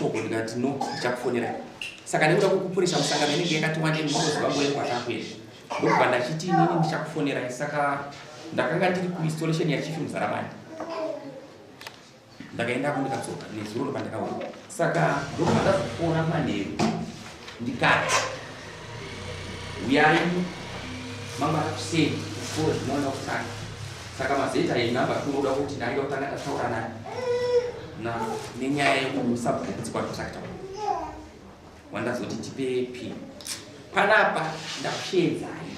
mashoko ndikati no ndichakufonerai saka nekuda kwekupuresha musangano inenge yakati wandei munoziva nguva yekwatakuenda ndokubva ndachiti inini ndichakufonerai saka ndakanga ndiri kuinstallation yachifi muzaramani ndakaendako ndikadzoka nezuro ndopandakauya saka ndokubva ndazofona manheru ndikati uyai mangwana kuseni kuchikoro zvinoona kutanga saka mazeta enumber kunoda kuti ndaida kutanga ndataura naye na nenyaya yekusabvukutsikwa tractor wandazoti tipe pin panapa ndakusheedzai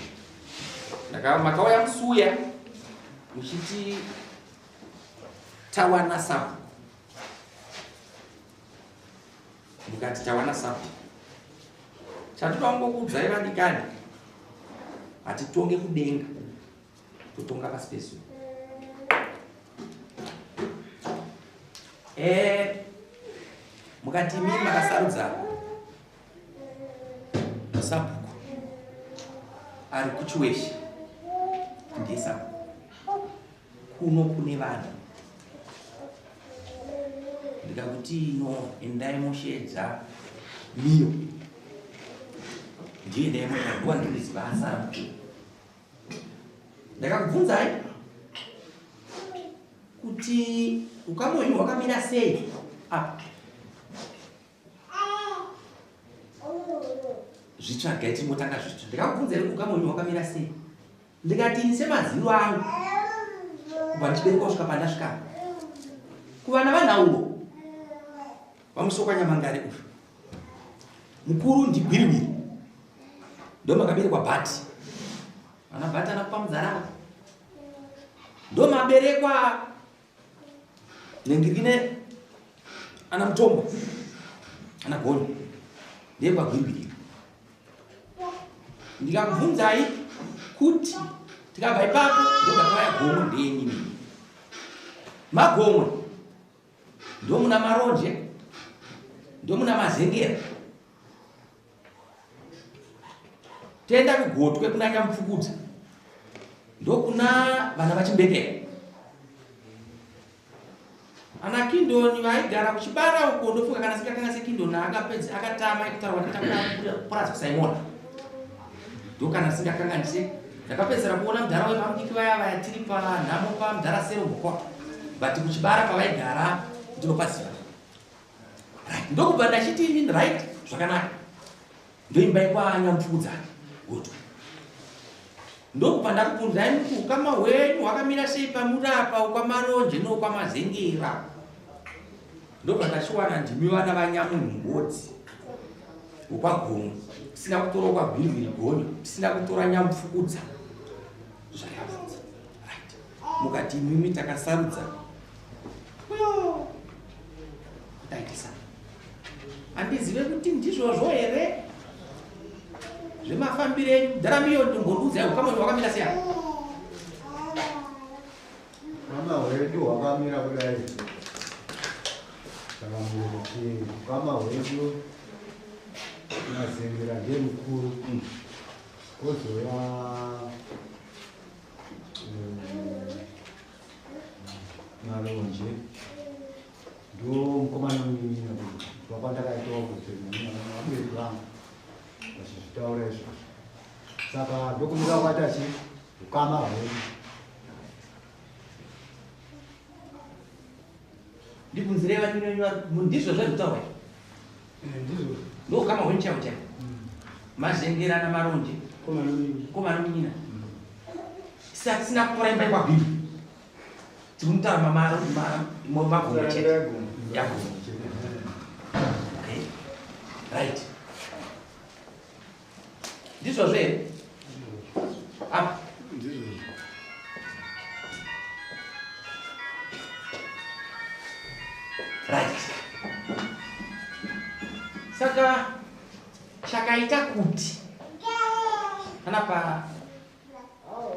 makauya musuya muchiti tawana sabhuku mukati tawana sabhuku chandinoda kungokuudzai vadikani hatitonge kudenga totonga pasi pezuva eh, mukati imii makasarudza sabhuku ari kuchiweshe ndiye sabhuku kuno kune vanhu ndikakuti ino endai moshedza miyo ndiye endai moenda nguva ndiriziva asara ndakakubvunzai kuti ukama hwenyu hwakamira sei apa zvitsvagai tingotanga zvitsva ndakakubvunzai kuti ukama hwenyu hwakamira sei Ndikati ini semaziro angu kubva ndichiberekwa kusvika pandasvika kuvana vanhauro vamusokwa nyamangare uyu mukuru ndigwiriwiri ndomakaberekwa bhati vana bhati ana kupa mudzarava ndomaberekwa nengirine ana mutombo ana gonyo ndekwagwiriwiri ndikakubvunzai kuti tikabva ipapo ndobva tauya gomwe ndeyenyi magomwe ndomuna maronje ndomuna mazengera toenda kugotwe kuna nyamupfukudza ndokuna vana vachimbekera Ana Kindoni vaigara kuchibara uko ndofunga kana singakanga seKindoni akapedza akatama ekutaura ndakatanga kuparadza kusaimona. Ndokana singakanganise ndakapedzera kuona mudhara wepamudiki vaya vaya tiri panhamo pamudhara Sero Mbokoto but kuchibara pavaigara ndinopaziva. Right ndokubva ndachiti ini right zvakanaka. Ndoimba yekwaNyamupfukudza gotwe. Ndokubva ndakubvunzai muti ukama hwenyu hwakamira sei pamurapa ukwamaronje nokwamazengera. Ndobva ndachiwana ndimi vana vanyamunhu ngodzi wokwagomo tisina kutora ukwagwirigwiri gonyo tisina kutora nyamupfukudza zvakabvunza right mukati imimi takasarudza kutaitisa Handizive kuti ndizvozvo here zvemafambiro enyu dharamiyo ndimbondiudzai ukama wenyu hwakamira sei apa ukama hwedu hwakamira kudai saka kuti ukama hwedu mazengera ndiye mukuru kozouya maronje Ndo mukomana munin'ina kubva kwandakaitawo kuvabereki vangu vachizvitaura izvozvo saka ndokumira kwaita chi ukama hwedu ndibvunzirei vanyinenyu ndizvo zvezvitaura eh, ndizvo ndoukama hwenyu chaiwo chaiwo mm. mazengerana maronje komana munyina mm. sina kutora imba yekwabhiri Tikumutaura magomo chete. Yagomo. Okay. Right. Ndizvozvo here? Apa. Ndizvozvo. Right. Saka chakaita kuti panapa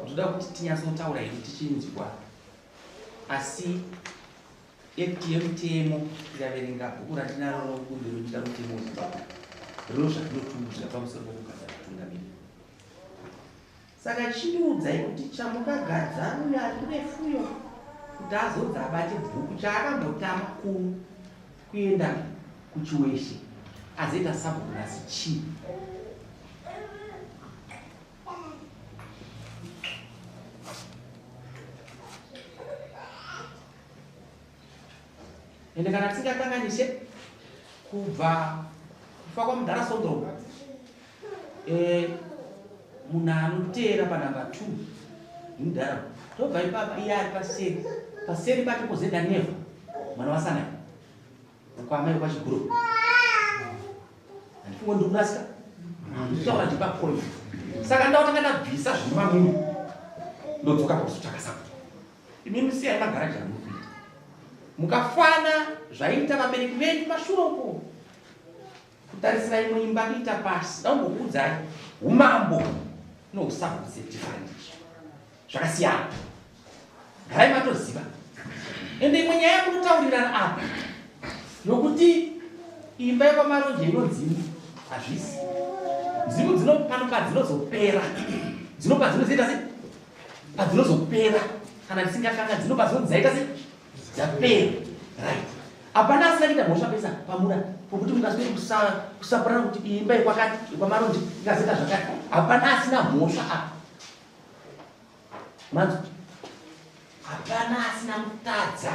Ndoda kuti tinyatsotaura hedu tichinzwa asi act yemutemo tikaverenga bhuku randinaro robumbiro renyika mutemo wezimbabwe rino zvandinotiudza pamusoro pokugadza vatungamiri saka chindiudzai kuti chamukagadza uyo ari kurefuyo kuti azodza abate bhuku chaakambotama kuno kuenda kuChiweshe azoita sabhuku nhasi chii? Ende kana tisingakanganise kubva kufa kwamudhara Sondro, munhu anoteera panhamba 2 ndimudhara, tobva ipapa iye ari paseri, paseri pacho pozoenda Neva mwana waSanai kwamai kwachiguru. Handifungo ndiri kurasika, ndikutaura ndiri papoint. Saka ndautanga ndabvisa zviri mamunhu, ndodzoka pakuzotsvaka sabhuku. Imimi siyai magaraji amuri kuita, mukafana zvaiita vabereki venyu mashure uko, kutarisira imwe imba kuita pasi. Ndaumbokuudzai, umambo nousabhuku different, zvakasiyana, garai matoziva. Ende imwe nyaya yamunotaurirana apa yokuti imba yekwaMaronje inodzimu, hazvisi nzimu dzino pano padzinozopera, dzino padzinozoita sei, padzinozopera, kana tisingakanga dzino padzinonzi dzaita sei, dzapera, right? Hapana asina kuita mhosva pesa pamura pokuti mukasweri kusapurana kuti iyi imba yekwakati yekwaMaronje ikazoita zvakati, hapana asina mhosva apa. Manzwa, hapana asina kutadza.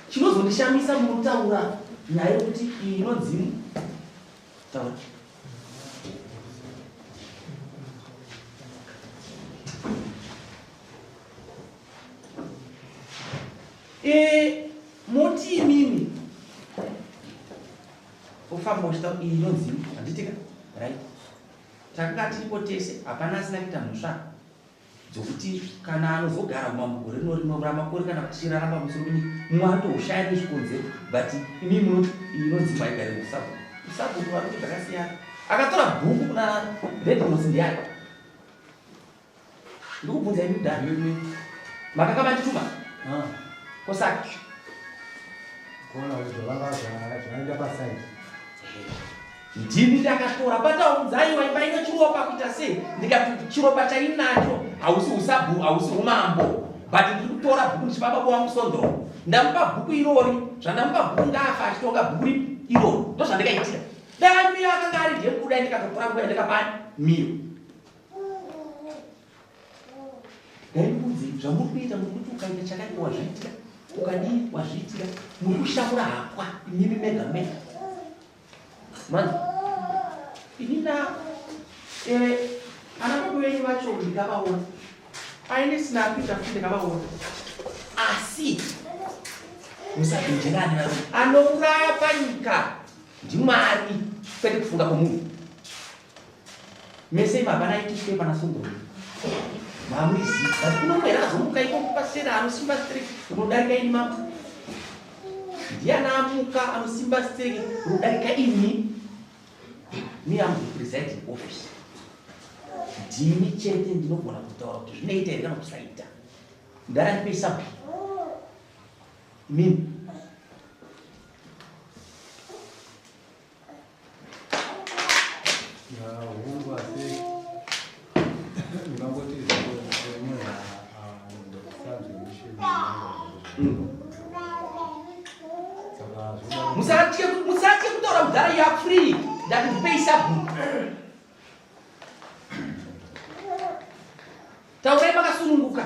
Chinozondishamisa, munotaura nyaya yokuti iyi inodzimu, taura. Moti imimi ofamba uchita iyi inodzimu, handitika? Right, takanga tiripo tese, hapana asina kuita mhosva dzokuti kana anozogara umambo gore rino rino ramakore kana tichirarama pamusoro penyika, mumwe anotohushaya nezvikonzero. But imimi munoti iyi inodzimu haigare musabhuku. Usabhuku vari kuti zvakasiyana. Akatora bhuku kuna Red Cross ndiani? Ndikubvunza imi kudhara, makanga mandituma kosaka. Kuona kuti zvavanga zvaenda pasaidi. Ndini ndakatora pataunzaiwa imba ino chiropa kuita sei, ndikati chiropa chainacho hausi usabhu, hausi umambo, but ndiri kutora bhuku ndichipa baba wangu Sondro. Ndamupa bhuku irori, zvandamupa bhuku ngafa achitonga bhuku ripi irori. Ndozvandikaitira. Dai Miyo akanga ari ndiye kudai, ndikatotora nguva yandakapa Miyo. Ndaimubvunze zvamuri kuita, muri kuti ukaita chakati wazviitira, ukadii wazviitira, muri kushamura hapwa imimi mega mega. Mani inina ana baba venyu vacho ndikavaona paine sina kuita futi ndikavaona, asi musabinjenani varume, anouraya panyika ndiMwari kwete kufunga kwomunhu. Mese imi hapana itiswe pana Sondoro mamuizivi, but kuno mumwe here azomuka ikoko pasera anosimba stereki unodarika ini? Mambo ndiani amuka anosimba stereki unodarika ini? Me am the presiding office, ndini chete ndinogona kutaura kuti zvinoita here kana kusaita. Ndara ndipei sabhuku imini. Hungu, asi ndingangoti semunhu asanzwe. Saka zvoda Musatye, musatye kutaura mudhara, you are free. Ndati ndipei sabhuku, taurai makasununguka.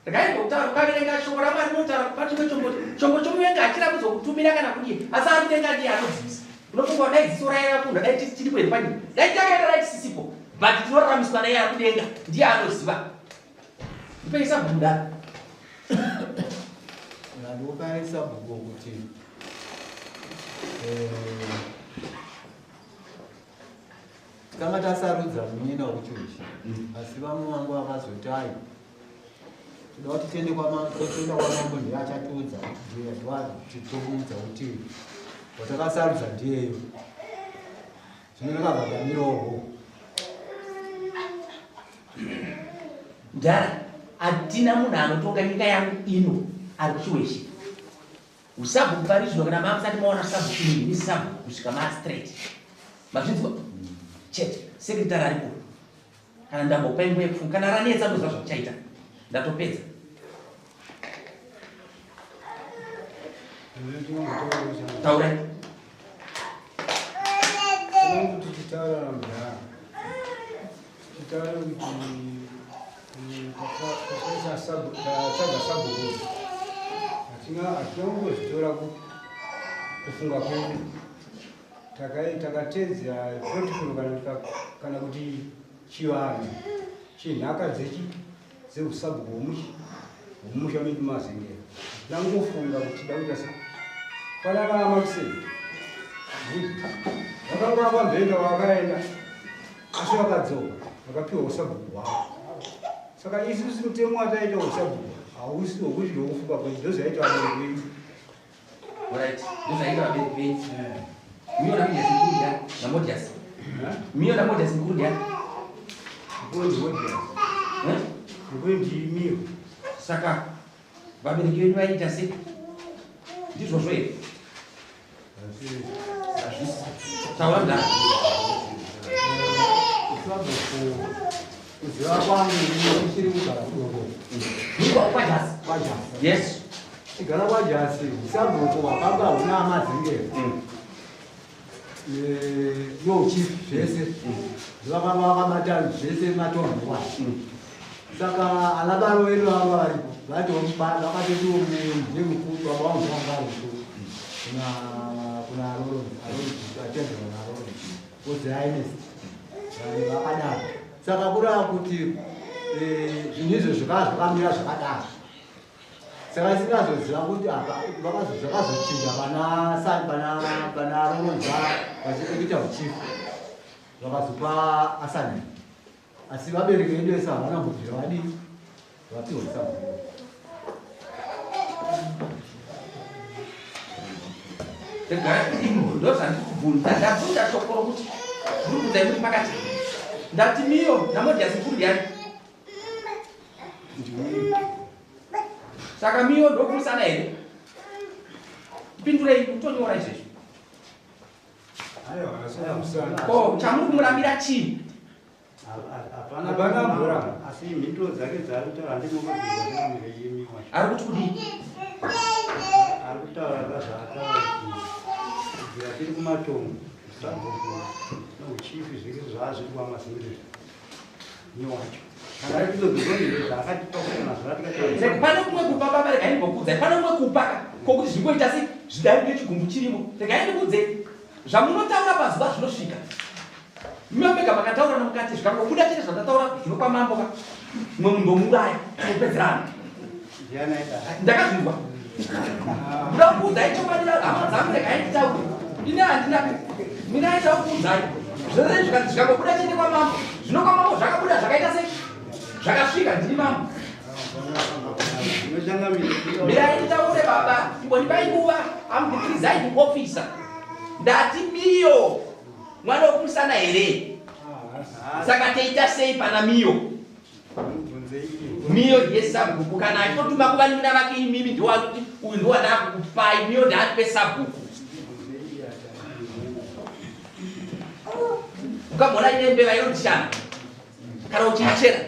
Ndakaimbotaura, ukaverenga shoko raMwari rinotaura pachimwe chombo, chombo chomuvenga hachirambidzwa kutumira kana kudii, asi ari kudenga ndiye anodzivisa. Unofunga kuti dai ziso raira munhu, dai tiripo here panyika? Dai takaenda, dai tisisipo, but tinoraramiswa naiye ari kudenga, ndiye anoziva. Ndipei sabhuku mudhara. Ndandopai sabhuku kuti tanga tasarudza munyina wekuchiuchi, asi vamwe vangu vakazoti ai, toda kuti tiende kwamambo, kwamambo ndiye achatiudza kuti ndiye tomuudza kuti watakasarudza ndiyeyo. Zvino ndakabva ndamirawo. Mudhara, hatina munhu anotonga nyika yangu ino ari kuChiweshe. Usabhuku pari zvino, kana mamusati maona sabhuku, ini ndini sabhuku kusvika mastraight. Mazvinzwa chete. Sekretary aripo. Kana ndambopa nguva yekufunga, kana ranetsa ndoziva zvamuchaita. Ndatopedza. Taurai. tichitaura namudhara tichitaura kuti tatsvaga sabhuku hatina kungozvitora kufunga kwedu takateedzera protocol kana kuti chivanhu chenhaka dzechi dzeusabhuku hwomusha medu Mazengera. Ndangofunga kuti tida kuita se fanana amakiseni vakanga vamboenda vakaenda asi vakadzoka vakapiwa usabhuku hwavo. Saka isusu mutemo wataita usabhuku hausi wokuti ndokufunga kwedu, ndozvaita vabereki vedu. Alright, ndozvaita vabereki venyu. Miyo na Modias mukuru ndiani? Na Modias. Miyo na Modias mukuru ndiani? Mukuru ndi Modias. Eh? Mukuru ndi Miyo. Saka vabereki venyu vaiita sei? Ndizvozvo here? Hazvisi. Taura mdara. Sabhuku kuziva kwangu ndichiri kugara kuDongo. Ndiko kwaJasi. KwaJasi. Yes. Chigara kwaJasi, sabhuku hwakanga huna Mazengera. Nouchief zvese. Vakanga vakabata zvese matongo wacho. Saka ana baba vedu vanga varipo vakatotiwo ndiye mukuru baba vangu vanga vari mukuru kuna kuna Aroni Aroni atendera na Aroni ozi Ernest vakadaro. Saka kureva kuti zvinhu izvo zvakava zvakamira zvakadaro. Saka isingazoziva kuti apa zvakazochinja pana pana Roronza vachiita uchifu vakazopa asani, asi vabereki vedu vese havana kumbobvira vadii vapiwa sabhuku. Ndozvandikubvunza, ndabvunza shoko rokuti ndiri kubvunza ikuti pakati ndati Miyo naModias mukuru ndiani? Saka Miyo ndokumusana here? Pindurei, kutonyora izvezvi. Ko chamuri kumurambira chii? Hapana mvura. Asi mhinduro dzake dzaari kutaura handinokuziva. Ari kuti kudii? Ari kutaura zvaataura kuti kubvira tiri kumatongo sabhuku nouchifi zviri zvaazviri kwaMazengera newacho. Kana ari kuzobvunza zvaakatipa kuti mazuva Pane kumwe kupa baba, regai ndimbokuudzai. Pane kumwe kupa ka kokuti zvingoita sei zvidai nechigumbu chirimo. Regai ndikuudzei zvamunotaura pazuva zvinosvika. Mime mega makataura nomukati zvikangobuda chete zvandataura zvino kwamambo ka mumwe munhu ndomuuraya tinopedzerana. Ndakazvinzwa. Ndoda kukuudzai chokwadi hama dzangu, regai nditaure. Ini handina mina aita kukuudzai zvese zvikanzi zvikangobuda chete kwamambo zvino kwamambo zvakabuda zvakaita sei zvakasvika ndini mambo. Mirai nditaure baba, imbondipai nguva. I'm the presiding officer. Ndati Miyo mwana wekumusana here? Saka teita sei pana Miyo? Miyo ndiye sabhuku, kana achitotuma kuvanin'ina vake imimi ndiwanoti uyu ndiwandakukupai Miyo ndaatipe sabhuku. Ukamboona ine mbeva inonzi shana kana uchiichera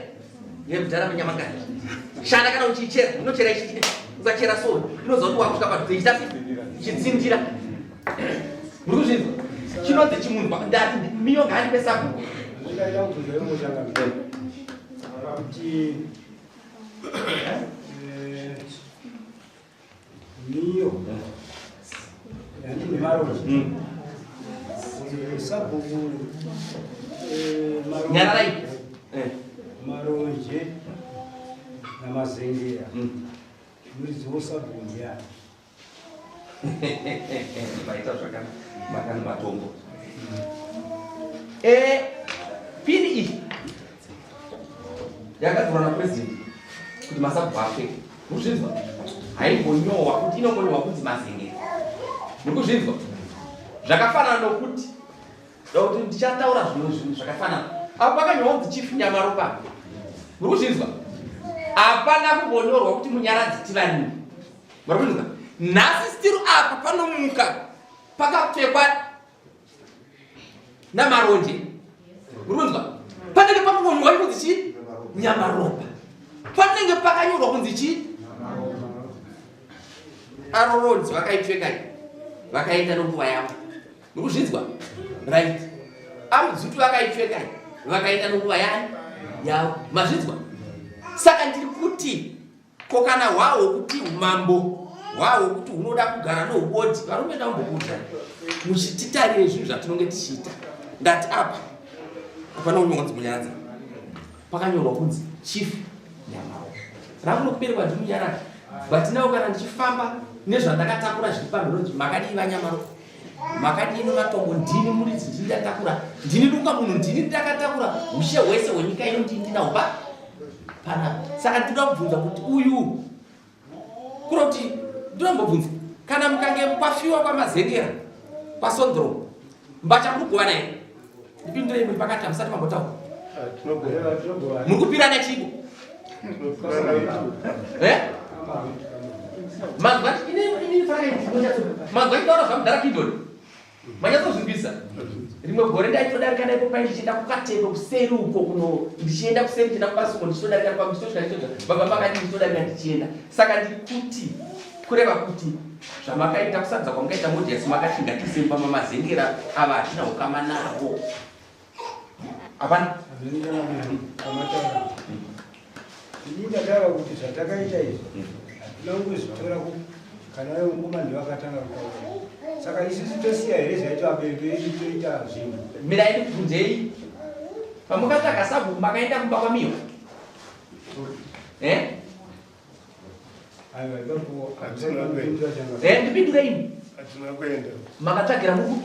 yekudhara munyamangani shana kana uchiichera inochera ichi ukachera so inoziva kuti wakusvika padhuze ichita sei ichitsindira. Muri kuzvinzwa chinonzi chimunhu ndati Miyo ngaandipe sabhuku. Ndingaida kubvunza iwe changamire kuti Miyo yandini Maronje sabhuku Nyararai. Maronje naMazengera muridzi wosabhuku ndiani? Maita zvakanaka makani matombo. Pini iyi yakadzorwa napurezidendi kuti masabhuku apfeke. Muzvinzwa? Haimbonyowa kuti inongonyowa kunzi Mazengera. Muri kuzvinzwa? Zvakafanana nokuti kuti ndichataura zvimwe zvinhu zvakafanana. Apo pakanyorwa kunzi Chief Nyamaropa. Muri kuzvinzwa? Hapana kumbonyorwa kuti Munyaradzi Tivarini. Muri kuzvinzwa? Nhasi still apa panomuka pakapfekwa naMaronje. Muri kunzwa? Panenge pakanyorwa kunzi chii? Nyamaropa. Panenge pakanyorwa kunzi chii? Aroronzi vakaipfeka iyi. Vakaenda nonguva yavo. Muri kuzvinzwa? Right. Amudzutu vakaipfeka vakaenda nokuva yani yavo. Mazvinzwa? Saka ndiri kuti ko kana hwaho kuti umambo hwaho kuti hunoda kugara noubodzi, varume ndambokuudzai muchititarire zvinhu zvatinonge tichiita. Ndati apa hapana kunyorwa kunzi Munyaradzi, pakanyorwa kunzi Chief Nyamao. Rangu rokuberekwa ndiMunyaradzi, but now kana ndichifamba nezvandakatakura zviri pano ndinonzi makadii vaNyamaro, makadii nematombo, ndini muridzi, ndini ndatakura, ndini duka munhu, ndini ndakatakura ushe hwese hwenyika ino, ndini ndinahwo pa panapa. Saka ndinoda kubvunza kuti uyu kuroti ndinombobvunza kana mukange kwafiwa kwaMazengera kwaSondro mbacha muri kugovana here? Ndipindurei muri pakati, hamusati mambotaura. Muri kupirana chiko? Eh? Manzwa manzwa chitaura zvamudhara Kidoni manyatsozvibvisa. Rimwe gore ndaitodarika naipo pai ndichienda kuKatepe kuseri uko kuno, ndichienda kuseri ndichienda kubasuko, ndichitodarika pamsitosvika ndichitoa baba makati ndichitodarika ndichienda. Saka ndiri kuti kureva kuti zvamakaita kusadza kwamukaita modias makati ngatiise mumba maMazengera ava hatina ukama navo, hapana. Ini ndataura kuti zvatakaita izvi hatina kungozvitora kana ivo ngoma ndivakatanga kutaura, saka isusu tosiya here zvaita vabereki vedu toita zvinhu? Mirai ndikubvunzei, pamukatsvaga sabhuku makaenda kumba kwamiwa, eh? Aiwa, ipapo. Hatina kuenda. Eh, ndipindure imi. Hatina kuenda. Makatsvagira muku?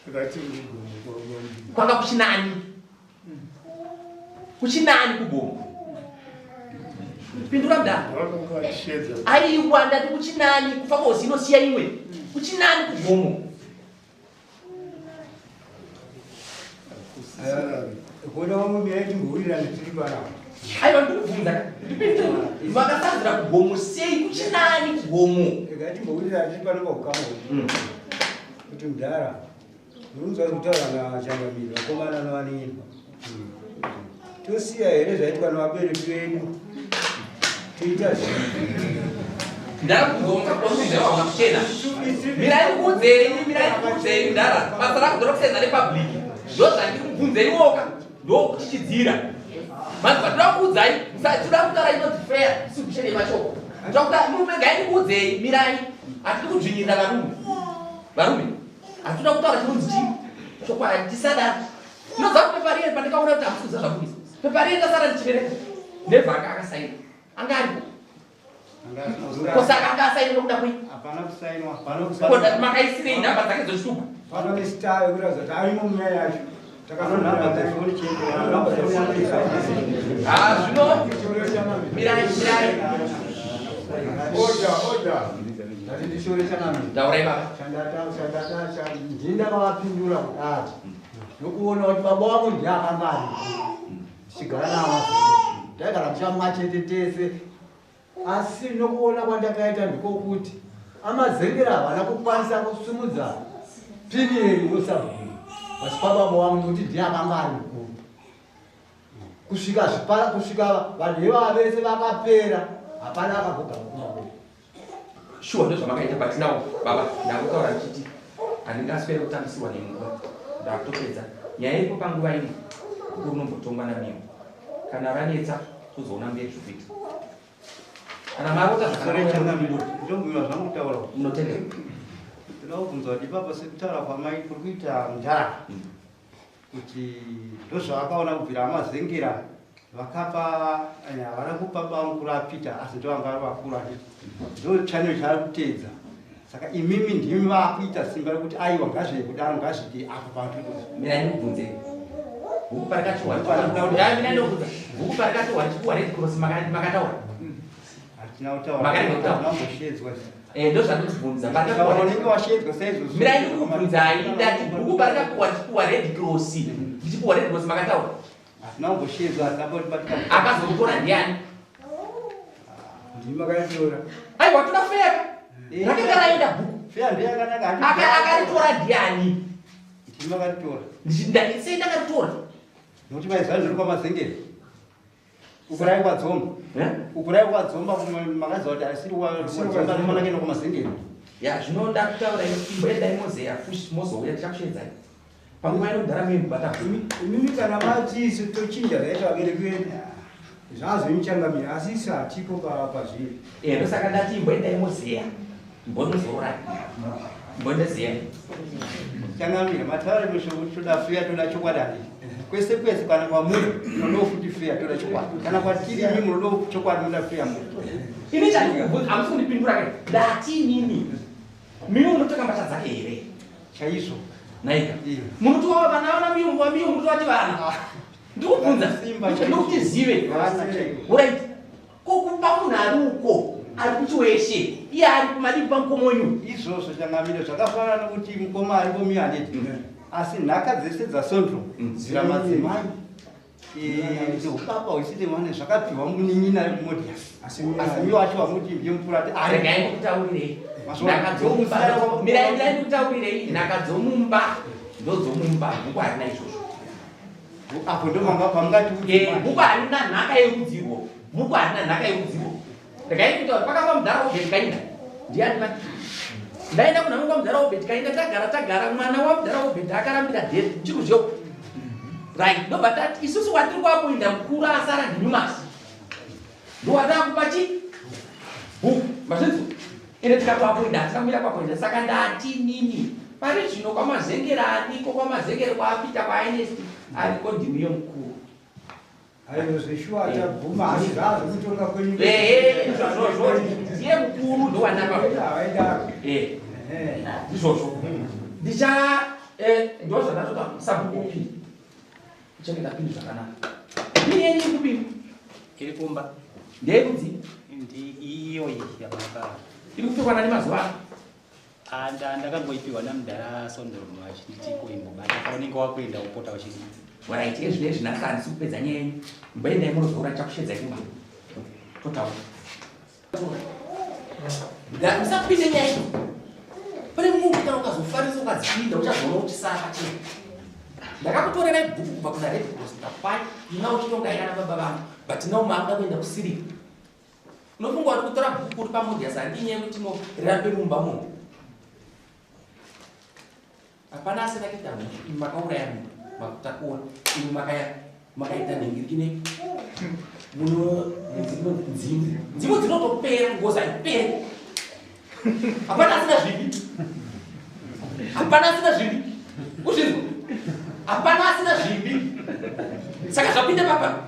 Takati kugomo kwamambi. Kwanga kuchinani? Kuchinani kugomo? Pindura mudhara. Vakanga vachishedza. Aiwa, ndati kuchinani? Kufa kwozi inosiya imwe. Kuchinani kugomo? Kuona vamwe mirai timbowirirana tiri panapa. Aiwa, ndikubvunza ka, ndipindure, makasadzira kugomo sei? Kuchinani kugomo? Rega timbowirirana tiri pano paukama hwedu kuti mudhara murunzi vari kutaura nachangamiri vakomana novanin'ina, tosiya here zvaitwa nevabereki vedu toita zvinhu? Ndakubvunza waona kuchena. Mirai ndikuudzei, mirai ndikuudzei mudhara, basa rako ndorokusenza nepublic, ndo zvandiri kubvunzei woka, ndokuchichidzira manzwa. Toda kuudzai, toda kutaura inonzi fair distribution yemashoko. Toda kuta murume, gai ndikuudzei, mirai, hatidi kudzvinyirira varume, varume hatitoda kutaura chinonzi chii, chokwadi, tisadaro. Ndinoziva kuti pepa riye pandikaona kuti hamusi kuziva zvakubisa pepa riye, ndasara ndichiverenga nevhaka akasaina anga aripo ko, saka anga asaina nokuda kwei? Hapana kusainwa, hapana. Ko makaisirei nhamba dzake dzechitupa? Pano nestar yekuratidza kuti arimo munyaya yacho. Pano nhamba dzefoni chete. Nhamba dzefoni. Ah, zvino mirai, mirai. Order, order. Ndati ndishore changamire. Taurai baba. Chandata ndini ndakavapindura kudati nokuona kuti baba wako ndiye akanga aripo, tichigara navo, taigara muchamwa chete tese, asi nokuona kwandakaita ndikokuti aMazengera havana kukwanisa kusumudza pini yeusabhuku vachipa baba wangu nokuti ndiye akanga ari mukuru kusvika zvipara, kusvika vanhu ivava vese vakapera, hapana akambogara kumabudo. Shuwa ndozvamakaita, but now baba ndakutaura ndichiti handingaswere kutambisirwa nenguva, ndakutopedza nyaya iripo panguva ino. Bhuku rinombotongwa namiwo, kana ranetsa tozoona mberi zvokuita kana marota. Sorry, changamire, ndobvuma zvangu kutaura. Munotendera. Ndoda kubvunza kuti ipapo sekutaura kwamai kuri kuita mudhara kuti ndozvaakaona kubvira aMazengera vakapa, havana kupa bamukuru aPeter, asi ndo vanga vari vakuru, handiti ndo channel chaari kuteedza? Saka imimi ndimi vaakuita simba rekuti aiwa, ngazvei kudaro, ngazvidi apo pantu. Mirai ndikubvunze, bhuku parakatiwa, mirai ndikubvunza, bhuku parakatiwa richipuwa Red Cross makataura? Hatina kutaura. Makarega kutaura? Hatinamboshedzwa. Eh, ndo zvandikubvunza. Taura unenge washedzwa saizvozvo. Mirai ndikubvunzai, ndati bhuku parakapuwa richipuwa Red Cross, richipuwa Red Cross makataura? Hatina kumboshedzwa, hatina kubatika. Akazomutora ndiani? Ndimi makaitora. Aiwa, toda fair, rakanga raenda bhuku. Fair ndeyakanaka. Akaritora ndiani? Ndimi makaritora. Sei ndakaritora? Nokuti maiziva zviri kwaMazengera, ukurai kwaDzomba. Eh? Ukurai kwaDzomba, kumwe makaziva kuti asiri kwaDzomba, anofanira kuenda kwaMazengera. Ya, zvino ndakutaura, imboendai mozeya fushi, mozouya, tichakushedzai. Panguva ino mudhara muye mubata Imimi kana mati isu tochinja zvaita vabereki vedu, zvazvemuchangamira, asi isu hatipo pazviri. Ndosaka ndati imboendai mozeya, imbonozorora, imbondozeya. Changamira, mataura mesho kuti toda fair, toda chokwadi, handiti? Kwese kwese, kana kwamuri munodawo futi fair, toda chokwadi. Kana kwatiri imi munodawo chokwadi, munoda fair mu Ini chandikubvunza, hamusi kundipindura ke. Ndati inini miyo munotoka mbatya dzake here? Chaizvo. Naika. Iyo. Munotiwa vana, vana miyo, vamiyo munotovati vana. Ndikubvunza. Simba chaizvo. Ndokuti zive. Vana chaizvo. Alright, ko kupa munhu ari uko, ari kuChiweshe, iye ari kumadii pamukomonyu? Izvozvo, changamire, zvakafanana nokuti mukoma aripo miyo, handiti? Asi nhaka dzese dzasondro dzira madzimai neupapa hwesite mane zvakapiwa munin'ina ari kuModias. Asi Asi miyo wacho wamuti ndiye mukuru ati ari Regai ndikutaurirei. Mazuva Nhaka dzomumba, mirai, mirai ndikutaurirei. Nhaka dzomumba ndodzomumba, bhuku harina izvozvo. Apo ndo pamungati Bhuku harina nhaka yerudzirwo, bhuku harina nhaka yerudzirwo. Regai ndikutaura, pakafa mudhara Obert Kainda, ndiani va ndaenda kunhamo kwamudhara Obert Kainda, tagara tagara, mwana wamudhara Obert akarambira death chikuzvio, right? Ndobva tati isusu watiri kwakuinda mukuru asara ndiNyumasi, ndowatakupa chi bhuku, mazvinzwa? Ende tikatoapoinda, hatina kumira kwapoinda. Saka ndati nini pari zvino kwaMazengera ariko, kwaMazengere kwaPeter, kwaInest ariko, ndimiyo mukuru. Aiwa, zveshuwa tabvuma, asi zvazvokutonga kwenyu. Ehe, izvozvozvo, ndiye mukuru, ndowanapa. Havaidaro. Izvozvo ndicha ndo zvandatoka sabhuku pini kuchengeta pini zvakanaka. Pini yenyu iri kupini? Iri kumba. Ndeyekudzi? Ndi iyoyi yamaka. Iri kupfekwa nani mazuva ano? Ndakangoipiwa namudhara Sondoro achinditi kuimbobata paunenge wakuenda upota uchii. Alright, ezvinezvi nhasi handisi kupedza nyaya yenyu. Mboendai munozorora, chakushedzai kumba totaura. Musapinde nyaya iyo. Pane munhu kana ukazofarisa ukadzipinda, uchazoona uchisara pachena. Ndakakutorerai bhuku kubva kuna Red Cross, ndakupai ina uchitonga yana baba vangu, but now maakuda kuenda kusirika. Unofunga kuti kutora bhuku uri paModias handinyaya yekuti no rirambe mumba munhu. Hapana asina kuita mhosva. Imi makauraya munhu, makutakuona imi makaita nhingirikine muno ndzimu, ndzimu dzinotopera, ngozi haiperi. Hapana asina zvivi, hapana asina zvivi, uzvinzwa? Hapana asina zvivi. Saka zvapinda papa.